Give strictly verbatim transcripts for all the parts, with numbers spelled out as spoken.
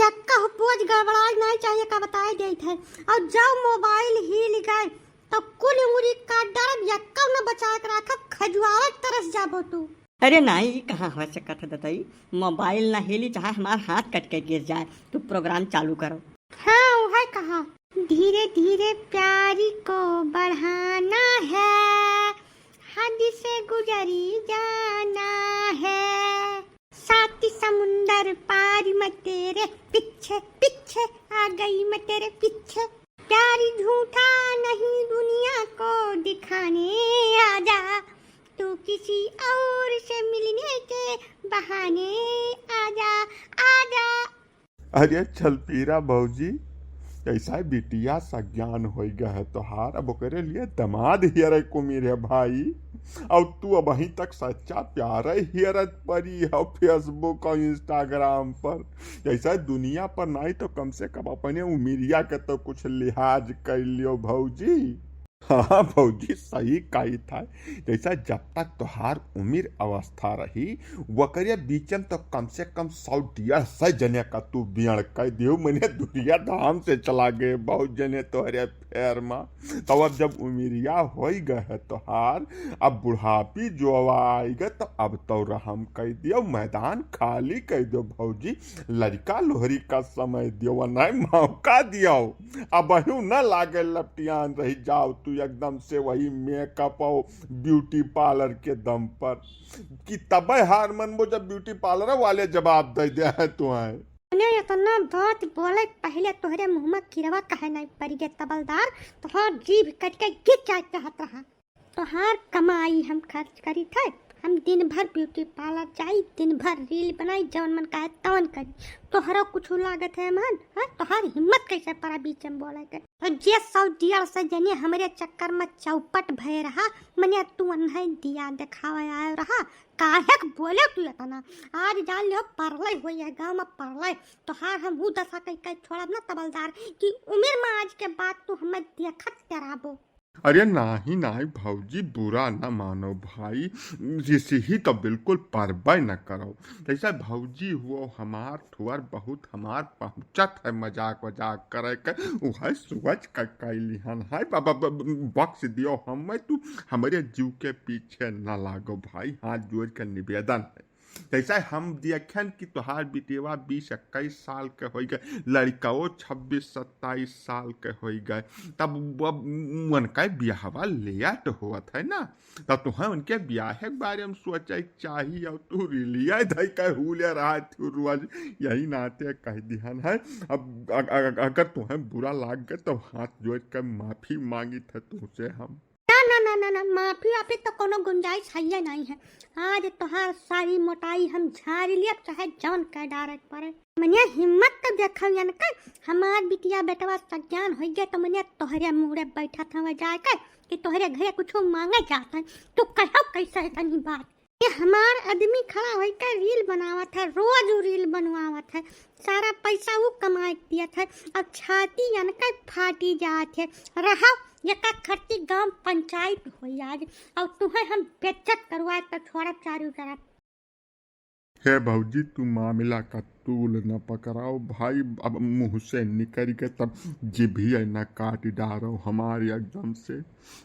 टक्का हो पोज गड़बड़ाए नाहीं चाहिए का बताए देत है। और जब मोबाइल हिल गए तो कुल उंगली काट डालब, यक्का न बचा के राखब, खजुआवत तरस जाबो तू। अरे नाहीं, ई कहाँ हो सकत है दतई, मोबाइल ना हिली चाहे हमार हाथ कट के गिर जाए, तू प्रोग्राम चालू करो। हाँ, वह कहा, धीरे धीरे प्यारी को बढ़ाना है, हद से गुजरी जाना है। सात समुंदर पार मैं तेरे पीछे पीछे आ गई, मैं तेरे पीछे। प्यार झूठा नहीं दुनिया को दिखाने, आजा तू किसी और से मिलने के बहाने, आजा, आजा। अरे चल पीरा भौजी, ऐसा बिटिया सज्ञान होई गए है तोहार, अब ओकरे लिए दामाद हियरे कुमिर है भाई। और तू अबहीं तक सच्चा प्यार हियरत परी है Facebook और Instagram पर। जैसा दुनिया पर नाहीं तो कम से कम अपने उमिरिया के तो कुछ लिहाज कर लियो भौजी। हाँ भौजी, सही कही था। जैसा जब तक तोहार उमिर अवस्था रही, वकरे बीच में तो कम से कम सौ डेढ़ सौ जने का तू बियाह कर दियो। मने दुनिया धाम से चला गए बहुत जने तोहरे फेर मा। तो अब जब उमिरिया होई गए है तोहार, अब बुढ़ापी जो आई गए, तो अब तो रहम कर दियो, मैदान खाली कर दियो भौजी। लड़का लोहरी का समय दियो, नहीं मौका दियो। अबहू न लागे लपटियान रही जाओ तू एकदम से वही मेकअप और ब्यूटी पार्लर के दम पर, कि तबे हार मनबो जब ब्यूटी पार्लर वाले जवाब दे दे है तुम्हें। मने इतना बात बोले पहले तोहरे मुँह में किरवा कहे नहीं पड़ गए तबलदार, तोहार जीभ कट के गिर जाए चाहत रहा। तोहार कमाई हम खर्च करी थे, हम दिन भर ब्यूटी पार्लर जाई, दिन भर रील बनाई, जवन मन कहे तवन करी। तोहरो कुछ लागत है मन, हाँ? तोहार हिम्मत कैसे पड़ा बीच में बोले के? और जे सौ डेढ़ सौ जने हमरे चक्कर में चौपट भय रहा, मने तू अन्हे दिया देखावे आयो रहा, काहे के बोले तू इतना? आज जान लियो परलय होई है गाँव में परलय। तोहार हम हूँ दशा कई कई छोड़ब ना तबलदार कि उमिर में आज के बाद तू हमें देखत डराबो। अरे नाही, नाही भौजी, बुरा न मानो भाई, रिसही तो बिल्कुल परबे न करो। जैसे भौजी हुओ हमार थुअर बहुत हमार पहुँचत है मजाक वजाक करे के, उहे सोच के कैलिहन है। ब-, ब-, ब-, बख्श दियो हमें तू, हमरे जीव के पीछे न लागो भाई, हाथ जोड़ के निवेदन है। जैसे हम देखेन कि तोहार बिटिया बीस इक्कीस साल के होई गए, लड़काओ छब्बीस सत्ताईस साल के होई गए, तब अब उनका बियाहवा लेट होत है ना, तब तुहें उनके बियाह के बारे में सोचे के चाही। और तू रिलिया धई के हुले रहा थू रोज, यही नाते कह दिहन है। अब अ-, अ-, अगर तुहें बुरा लाग गए तो हाथ जोड़ के माफी मांगी थे तुमसे हम। ना, ना, ना, ना, ना, माफी वाफी तो कोनो गुंजाइश है ही नहीं है। आज तोहार सारी मोटाई हम झाड़ लिया, चाहे जौन कह डारे के पड़े। मने हिम्मत तो देखो इनका, हमार बिटिया बेटवा सज्ञान होई गए तो मने तोहरे मुड़े बैठा था वह जाए के कि तोहरे घरे कुछ मांगे जात है। तू कहो कैसे है तनी बात? ये हमार आदमी खड़ा होई के रील बनावत है, रोज उ रील बनवावत है, सारा पैसा उ कमाए के दियत है। अब छाती अनके फाटी जात है। रहा, ये का खर्ची गांव पंचायत होई आज, और तुहें हम बेइज्जत करवाए तो छोड़ब चारू तरफ। हे भौजी, तू मामला का तूल न पकड़ाओ भाई, अब मुँह से निकल के तब जिभिया न काट डारो हमारी एकदम से।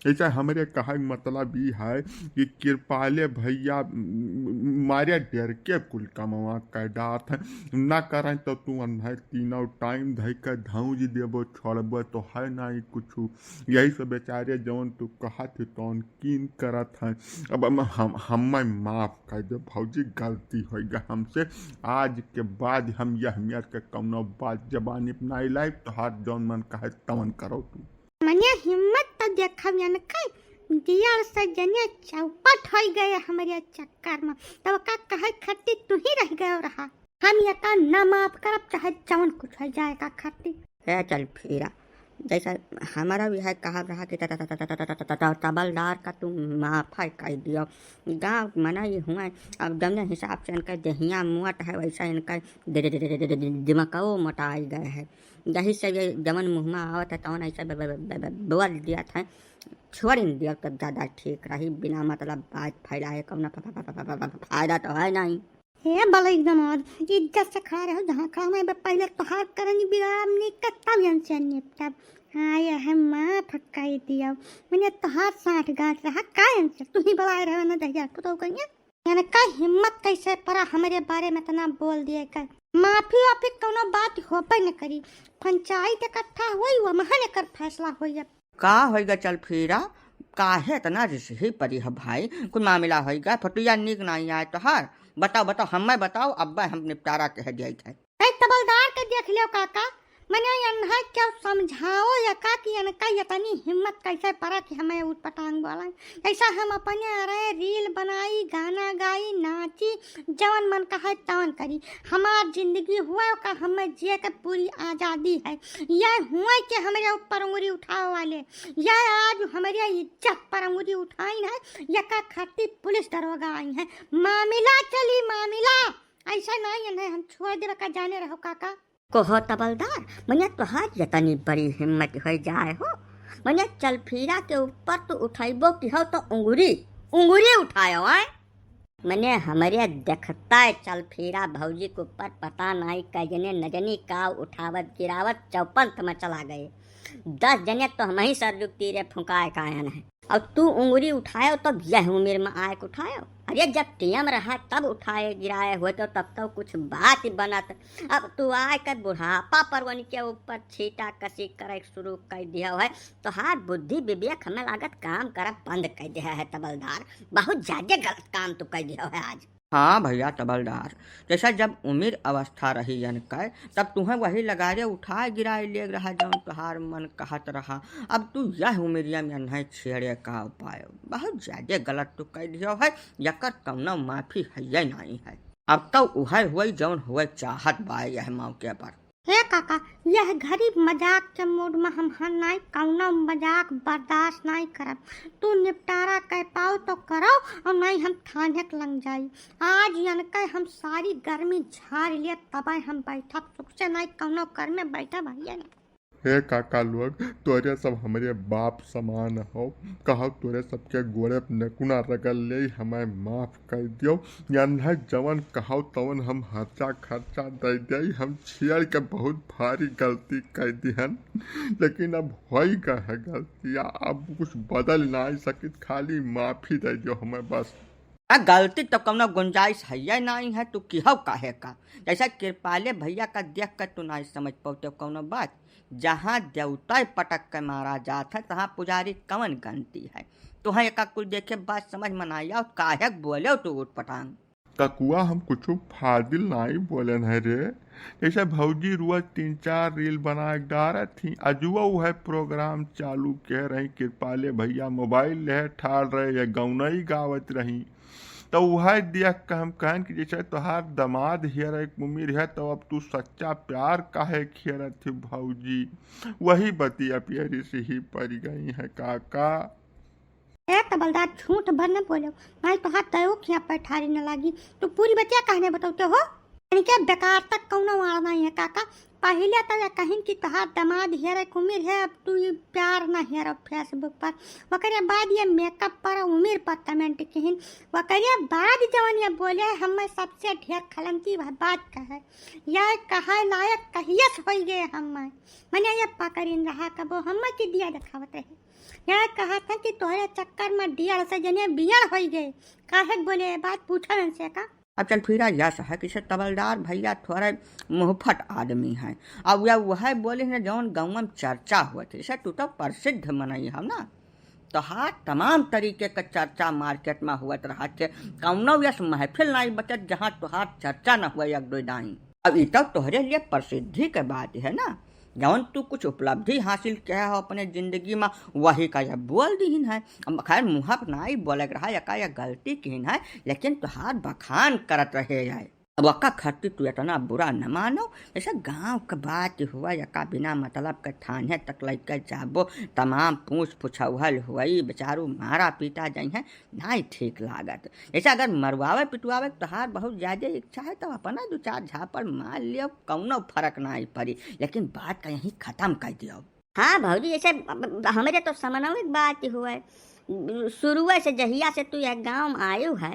ऐसा हमरे कहे के मतलब ई है कि कृपाले भैया म-, मारे डर के कुल कमवा कर डात है, ना करें तो तू अन्हे तीनों टाइम धई के धौंज देबो, छोड़बो तो है नहीं कुछ। यही से बेचारे जौन तू कहत ही तौन कीन करत हैं। अब हम, हम, हमें माफ कर दे भौजी, गलती हो गई हमसे। आज के बाद हम यह मेर के कौनो बात जबानी पे नहीं लाइब, तोहार जौन मन कहे तवन करो तू। मने हिम्मत तो देखब इनके, दियर से जने चौपट हो गए हमरे चक्कर में, तब का कहे खातिर तू ही रह गयो रहा। हम ये का ना माफ करब, चाहे जवन कुछ हो जाए का खातिर। हे चल फिरा, जैसा हमारा भी है कहब रहा कि त-, त-, तबलदार का तू माफ है कह दियो। गाँव मनई हुए, अब जौने हिसाब से इनका देहिया मोट है, वैसा इनका दि-, दि-, दि-, दि-, दि-, दि-, दिमकवो मोटाई गए है। यही से ये जवन मुँह में आवत है, तवन ऐसे ब-, ब-, ब-, ब-, बोल दिया था, छोड़ ही दिया, तब ज़्यादा ठीक रही। बिना मतलब बात फैलाए कौनो फ-, फ-, फ-, फ-, फ-, फ-, फायदा तो है नहीं। हे बलई दमाद, इज्जत से खड़ा रहो, जहाँ खड़ा। मैं बे पहले तोहार करनी बिगाड़ब, निकल तब यन से निपटब। हाँ, ये है माफ कई दियो, मने तोहार साठ गांठ रहा, कायन से तू ही बलाए रहो ना दहिया, तो कहिए। यानी का हिम्मत कैसे परा हमरे बारे में इतना बोल दिए का? माफी वाफी कौनो बात होबे न करी, पंचायत इकट्ठा होई, वमहन एकर फैसला होई। अब का होइगा चलफीरा, काहे इतना रिसही परी है भाई? कुछ मामला होइगा, फटुइया नीक नाई आए तोहार? बताओ, बताओ, हमें बताओ, अब्बे हम निपटारा कह दिया है। ए, तबलदार के देख लियो काका, मने यन्हा क्यों समझाओ या का कि यनका यतनी हिम्मत कैसे परा कि हमें उटपटांग बोला। जैसा हम अपने अरे रील बनाई, गाना गाई, नाची, जवन मन कहे तवन करी। हमार जिंदगी हुआ का हमें जिए के पूरी आजादी है। यह हुआ के हमरे ऊपर उंगली उठावे वाले, यह आज हमरे इज्जत पर उंगली उठाइन है, यका खातिर पुलिस दरोगा आई है। मामला चली मामला, ऐसा नहीं है हम छोड़ देवे का, जाने रहो काका। कहो तबलदार, मने तोहार यतनी बड़ी हिम्मत हो जाए हो, मने चलफीरा के ऊपर तू उठाइबो की हो तो उंगुरी, उंगुरी उठायो है। मने हमरे देखता है चलफीरा भौजी के ऊपर पता नहीं कजने नजनी का उठावत गिरावत चौपंथ में चला गए। दस जने तो हम ही सरजुग तीरे फुंकाए कायन है। अब तू उंगली उठायो तब यह उम्र में आए के उठायो। अरे जब टेम रहा तब उठाए गिराए होते तब तो कुछ बात बनत। अब तू आए के बुढ़ापा पर उनके ऊपर छीटा कसी करे शुरू कर दिया है। तोहार बुद्धि विवेक हमें लागत काम करब बंद कर दिया है तबलदार। बहुत ज्यादा गलत काम तू कर दिया है आज। हाँ भैया तबलदार, जैसा जब उमिर अवस्था रही यनकै, तब तुहें वही लगारे उठाए गिराए लेग रहा जौन तोहार मन कहत रहा। अब तू यह उमिरिया में यन्है छेड़े का उपाय, बहुत ज्यादे गलत तू कह दियो है, यकर कौनो माफी हइये नाई है। अब तो उहै हुई जौन हुए चाहत बा यह मौके पर। हे काका, यह घड़ी मजाक के मूड में हम हन नाई, कौनो मजाक बर्दाश्त नाई करब। तू निपटारा कर पाओ तो करो, और नाई हम थाने के लंग जाई। आज यनकै हम सारी गर्मी झाड़ लिए, तबे हम बैठब सुख से, नाई कौनो घर में बैठब हइये ना। हे काका लोग, तोरे सब हमरे बाप समान हो, कहो तोरे सबके गोड़े पे नकुना रगल ले, हमें माफ कर दियो। यन्है जवन कहो तवन हम हर्चा खर्चा दे दे, हम छेड़ के बहुत भारी गलती कर दिहन, लेकिन अब होई गए है गलतिया, अब कुछ बदल नाई सकित, खाली माफी दे दियो हमें बस। आ गलती तो कौनो गुंजाइश हइये नाई है, तू किहौ काहे का? जैसे कृपाले भैया का देख कर तू नाई समझ पौते कौनो बात। जहाँ देवता पटक के मारा जात है, तहाँ पुजारी कवन गलती है? तुहें एका कुल देखे बात समझ में नाई आओ, काहे के बोले तू उटपटांग? ककुआ, हम कुछ फाजिल नाई बोलन है रे। जैसे भौजी रोज तीन चार रील बना के डारत थी, अजुआ उहै प्रोग्राम चालू कह रही, कृपाले भैया मोबाइल ले ठाड़ रहे या गौनई गावत रही। तो उहै देख के हम कहन कि जैसे तोहार दमाद हेरे के उमिर है, तो अब तू सच्चा प्यार काहे हेरत थी भौजी? वही बतिया पे रिसही पड़ गई है काका। ए तबलदार, झूठ भर न बोलो, नाई तोहार तयो खिया पैठारी न लागी। तू पूरी बतिया कहने बतौते हो? इनके बेकार तक कौनो आड़ नाई है काका। पहिले तो ये कहिन कि तोहार दमाद हेरे के उमिर है, अब तू ये प्यार ना हेरो Facebook पर। ओकरे बाद ये मेकअप पर, उमिर पर कमेंट किहिन। ओकरे बाद जवन ये बोले, हमें सबसे ढेर खलंती वह बात कहे। यह कहे लायक कहियस होई गए हमें। मने ये पकड़िन रहा कबो, हमें चिड़िया देखावत रहे। यह कहा था कि तोहरे चक्कर में डियर से जने बियर होई गए। काहे के बोले ये बात पूछल से का? अब चल फिरा यस है कि से तबलदार भैया थोड़े मुहफट आदमी हैं। अब यह वह बोले न जौन गाँव में चर्चा हुआ थे, से तू तो प्रसिद्ध मनई हो ना, तोहार तमाम तरीके का चर्चा मार्केट में हुआ रहत है। कौनो यस महफिल नहीं बचत जहाँ तोहार चर्चा न हुआ एक दो दाई। अब ई तो तोहरे लिए प्रसिद्धि के बात है ना, जौन तू कुछ उपलब्धि हासिल किया हो अपने जिंदगी में, वही का यह बोल दीहिन है। अब खैर मुँह पर नाई बोले के रहा, यका यह गलती किहिन है, लेकिन तोहार बखान करत रहे है। अब ओका खातिर तू इतना बुरा न मानो, जैसे गाँव के बात हुआ, यका बिना मतलब के थाने तक लइके जाबो, तमाम पूछ पुछौहल हुई, बेचारू मारा पीटा जाई है, नाई ठीक लागत। जैसे अगर मरवावे पिटवावे के तोहार बहुत ज्यादा इच्छा है, तो अपना दो चार झापड़ मार लियो, कौनो फर्क नाई पड़ी, लेकिन बात का यहीं खत्म कर दियो। हाँ भौजी, जैसे अब, अब हमरे तो समनवे के बात हुआ है, शुरुए से, जहिया से तू यह गाँव में आयु है,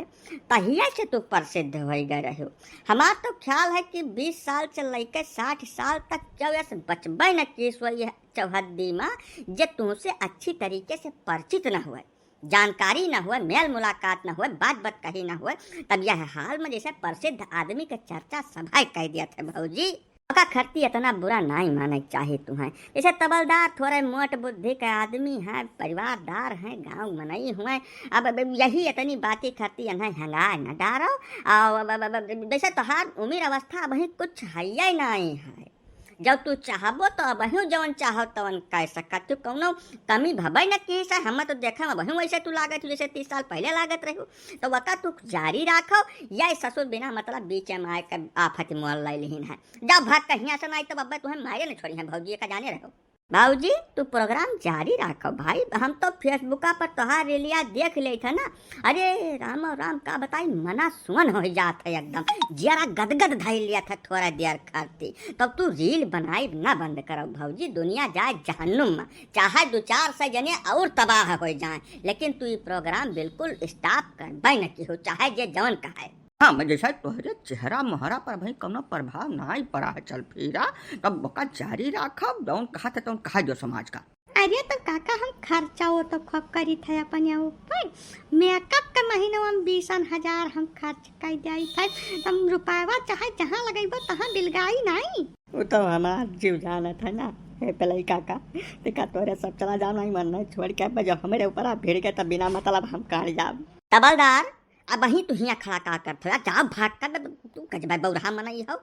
तहिया से तू प्रसिद्ध होइ गए रहो। हमार तो ख्याल है कि बीस साल से लेके साठ साल तक केहू ऐसे बचबे न किहिस यह चौहद्दी में, जे तुमसे अच्छी तरीके से परिचित न हुए, जानकारी न हुए, मेल मुलाकात न हुए, बात बतकही न हुए, तब यह हाल में जैसे प्रसिद्ध आदमी के चर्चा सभा कह दिया था भौजी। ओका खरती इतना बुरा नाई माने के चाही तुहें। जैसे तबलदार थोड़े मोट बुद्धि के आदमी है, परिवारदार है, गाँव मनई हुए, अब, अब यही इतनी बाती खरती इन्हें हंगाए न डारो। और अब, अब, अब, अब जैसे तोहार उम्र अवस्था अबहीं कुछ है ही नाई है, जब तू चाहबो तो अबहियों जवन चाहो तवन कह सकत हो, कौनो कमी भबे न किहिस। हम तो देखे अबहियों वैसे तू लागत हो जैसे तीस साल पहले लागत रहो। तो वका तू जारी राखो, या ससुर बिना मतलब बीच में आए के आफत मोल ले लिहिन है। जा भाग कहिया से, नाई तो बब्बे तुहें मारे न छोड़ी हैं भौजी, का जाने रहो। बाबूजी, तू प्रोग्राम जारी राखो भाई, हम तो Facebook पर तोहार रीलिया देख लेत है ना। अरे राम और राम, का बताई, मना सुन हो जात है एकदम, जियरा गदगद धई लिया था थोड़ा देर खातिर। तब तू रील बनाई ना बंद करो भौजी, दुनिया जाए जहन्नुम में, चाहे दो चार सौ जने और तबाह हो जाए, लेकिन तू ये प्रोग्राम बिल्कुल स्टॉप करबे न किहो, चाहे जे जवन कहे। हाँ, मैं जैसा तोहरे चेहरा मोहरा पर भाई कौनो प्रभाव नाई पड़ा है, चल फिरा, तब ओका जारी राखब, जौन कहा था तौन कहा जो समाज का। अरे तो काका, हम खर्चा वो तो खूब करी थे अपने ऊपर, मेकअप के महीनवा में बीसन हजार हम खर्च कर जाई थे, तुम रुपयावा चाहे जहाँ लगेबो तहाँ बिलगाई नाई। वो तो हमार जीव जानत है ना, हे पलई काका, देखा तोरे सब चला जाओ, नहीं मन नहीं छोड़ के, अब जब हमारे ऊपर आप भिड़ गए तब बिना मतलब हम काट जाब। तबलदार, अब वहीं तू हियाँ खड़ा का करत हो? जाओ भाग कर, तू गजबा बौरहा मनई हो।